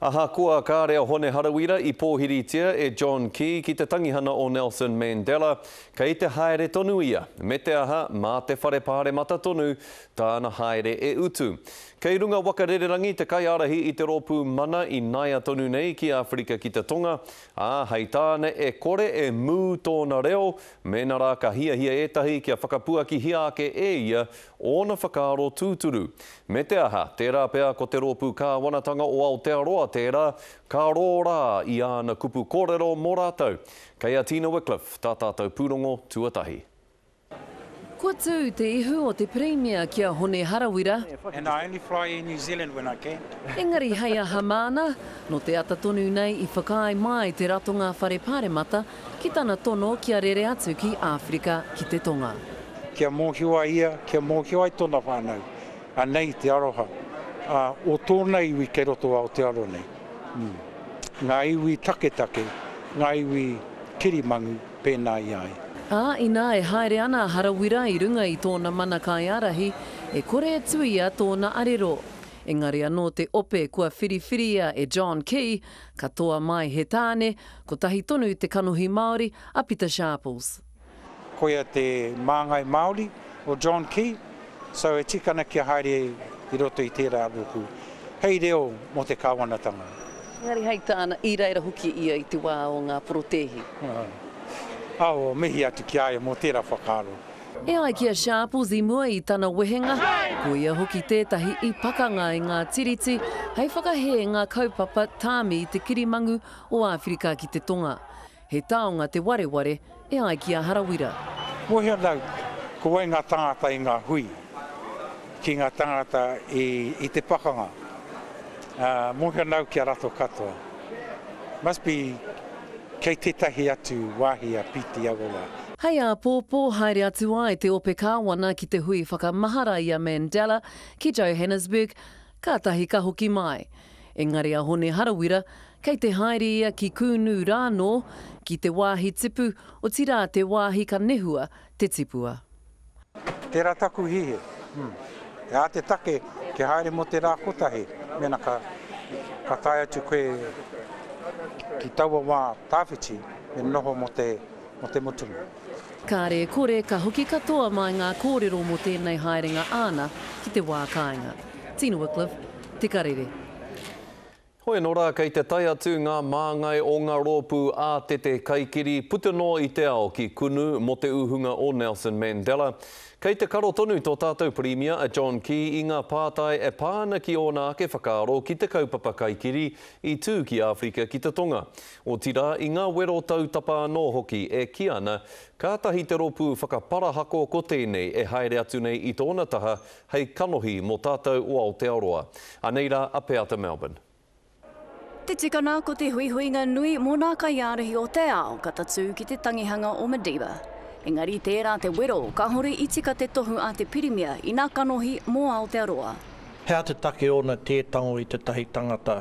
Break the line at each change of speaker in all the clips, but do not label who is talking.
Ahakoa kāre a Hone Harawira i pōhiritia e John Key ki te tangihana o Nelson Mandela, kei te haere tonu ia, me te aha, mā te Whare Pāremata tonu tāna haere e utu. Kei runga waka rererangi te kaiārahi i te rōpū Mana i naia tonu nei ki Āwherika ki te Tonga, ā, hei tāna e kore e mū tōna reo mēnā rā ka hiahia ētahi kia whakapuakihia ake e ia ōna whakaaro tūturu. Me te aha, tērā pea ko te Rōpū Kāwanatanga o Aotearoa tērā ka rōrā i āna kupu kōrero mō rātou. Kei a Tina Wickliffe tā tātou pūrongo tuatahi.
Kua tū te ihu o te Pirimia ki a Hone Harawira.
And I only fly Air New Zealand when I can.
Engari hei aha māna, nō te ata tonu nei i whakaae mai te Ratonga Whare Pāremata ki tana tono kia rere atu ki Āwherika ki te Tonga.
Kia mōhio ai ia, kia mōhio ai tōna whānau, anei te aroha o tōna iwi kei roto o Aotearoa nei. Ngā iwi taketake, ngā iwi kirimangu pēnā i a ia.
Ā, inā e haere ana a Harawira i runga i tōna mana kaiārahi, e kore e tuia tōna arero. Engari anō te ope kua whiriwhiria e John Key, katoa mai he tāne, kotahi tonu te kanohi Māori a Pita Sharples.
Koia te māngai Māori o John Key, so e tika ana kia haere i roto i tērā rōpū hei reo mō te kāwanatanga.
Engari hei tāna, i reira hoki ia i te wā o ngā porotēhi.
Ao, mihi atu ki a ia mō tērā whakaaro.
E ai ki a Sharples i mua i tana wehenga, ko ia hoki tētahi i pakanga i ngā tiriti hei whakahē ngā kaupapa tāmi i te kirimangu o Āwherika ki te Tonga. He taonga te wareware, e ai ki a Harawira.
Mōhio ana au ko wai ngā tāngata i ngā hui, ki ngā tāngata i te pakanga. Mōhio ana au ki a ratou katoa. Must be kei tētahi atu wāhi a Pete i aua wā.
Hei āpōpō haere atu ai te ope kāwana ki te hui whakamahara i a Mandela ki Johannesburg, kātahi ka hoki mai. Engari a Hone Harawira, kei te haere ia ki Kūnū rānō, ki te wāhi tipu, otirā te wāhi ka nehua te tipua.
Tērā taku hihi. He aha te take kia haere mō te rā kotahi mēnā ka, ka tae atu koe ki taua wā tawhiti me noho mō te, mō te mutunga.
Kāre e kore ka hoki katoa mai ngā kōrero mō tēnei haerenga āna ki te wā kāinga. Tina Wickliffe, Te Karere.
Hoi anō rā, kei te tae atu ngā māngai o ngā rōpū ātete kaikiri puta noa i te ao ki Kunu mō te uhunga o Nelson Mandela. Kei te karo tonu tō tātou Pirimia a John Key i ngā pātai e pā ana ki ōna ake whakaaro ki te kaupapa kaikiri i tū ki Āwherika ki te Tonga. Otirā, i ngā wero tautapa anō hoki e kī ana, kātahi te rōpū whakaparahako ko tēnei e haere atu nei i tōna taha hei kanohi mō tātou o Aotearoa. Anei rā a Peata Melbourne.
Te tikana ko te huihuinga nui mō nā kaiārahi o te ao ka tatū ki te tangihanga o Madiba. Engari tērā te wero, kāhore i tika te tohu a te Pirimia i nā kanohi mō Aotearoa.
He aha te take ōna tē tango i tētahi tangata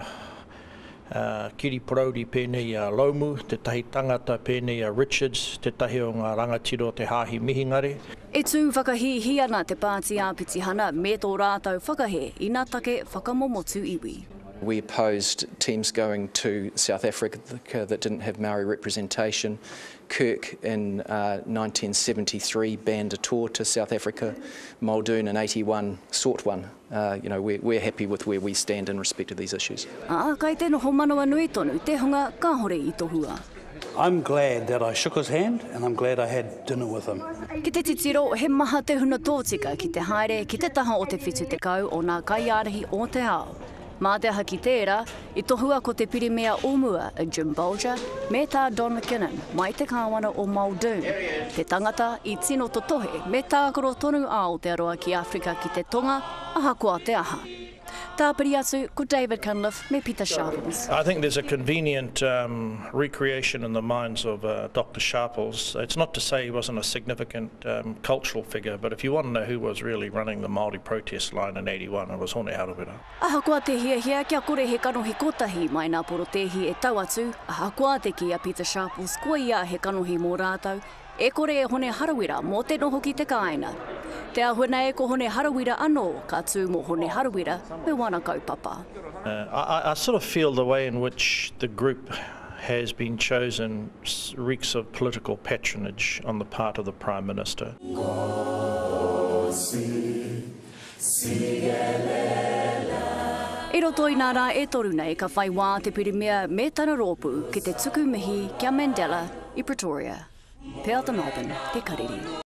kiri parauri pēnei i a Lomu, tētahi tangata pēnei i a Richards, tētahi o ngā rangatira o te Hāhi Mihingare.
E tū whakahīhī ana te Pāti Āpitihana me tō rātou whakahē ina take whakamomotu iwi.
We opposed teams going to South Africa that didn't have Maori representation. Kirk in 1973 banned a tour to South Africa. Muldoon in 81 sought one. You know, we're, we're happy with where we stand in respect of these issues.
Ā, kai te noho manawanui tonu te hunga kāhore i tohua.
I'm glad that I shook his hand and I'm glad I had dinner with him.
Ki te titiro, he maha te huna tōtika ki te haere ki te taha o te 70 o nā kaiārahi o te ao. Mā te aha ki tērā, i tohua ko te Pirimia o mua a Jim Bolger me tā Don McKinnon mai te kāwana o Muldoon, te tangata i tino totohe me tākaro tonu a Aotearoa ki Āwherika ki te Tonga ahakoa te aha. Tāpiri atu ko David Cunliffe me Pita Sharples.
I think there's a convenient recreation in the minds of Doctor Sharples. It's not to say he wasn't a significant cultural figure, but if you want to know who was really running the Māori protest line in 81, it was Hone Harawira.
Ahakoa te hiahia kia kore he kanohi kotahi mai nā porotēhi e tau atu, ahakoa te kī a Pita Sharples koia he kanohi mō rātou, e kore e Hone Harawira mō te noho ki te kāinga. Te āhua nei ko Hone Harawira anō ka tū mō Hone Harawira me wana kaupapa.
I, I sort of feel the way in which the group has been chosen reeks of political patronage on the part of the Prime Minister.
I roto i nā rā e toru nei ka whai wā te Pirimia me tana rōpū ki te tuku mihi ki a Mandela i Pretoria. Peata Melbourne, Te Karere.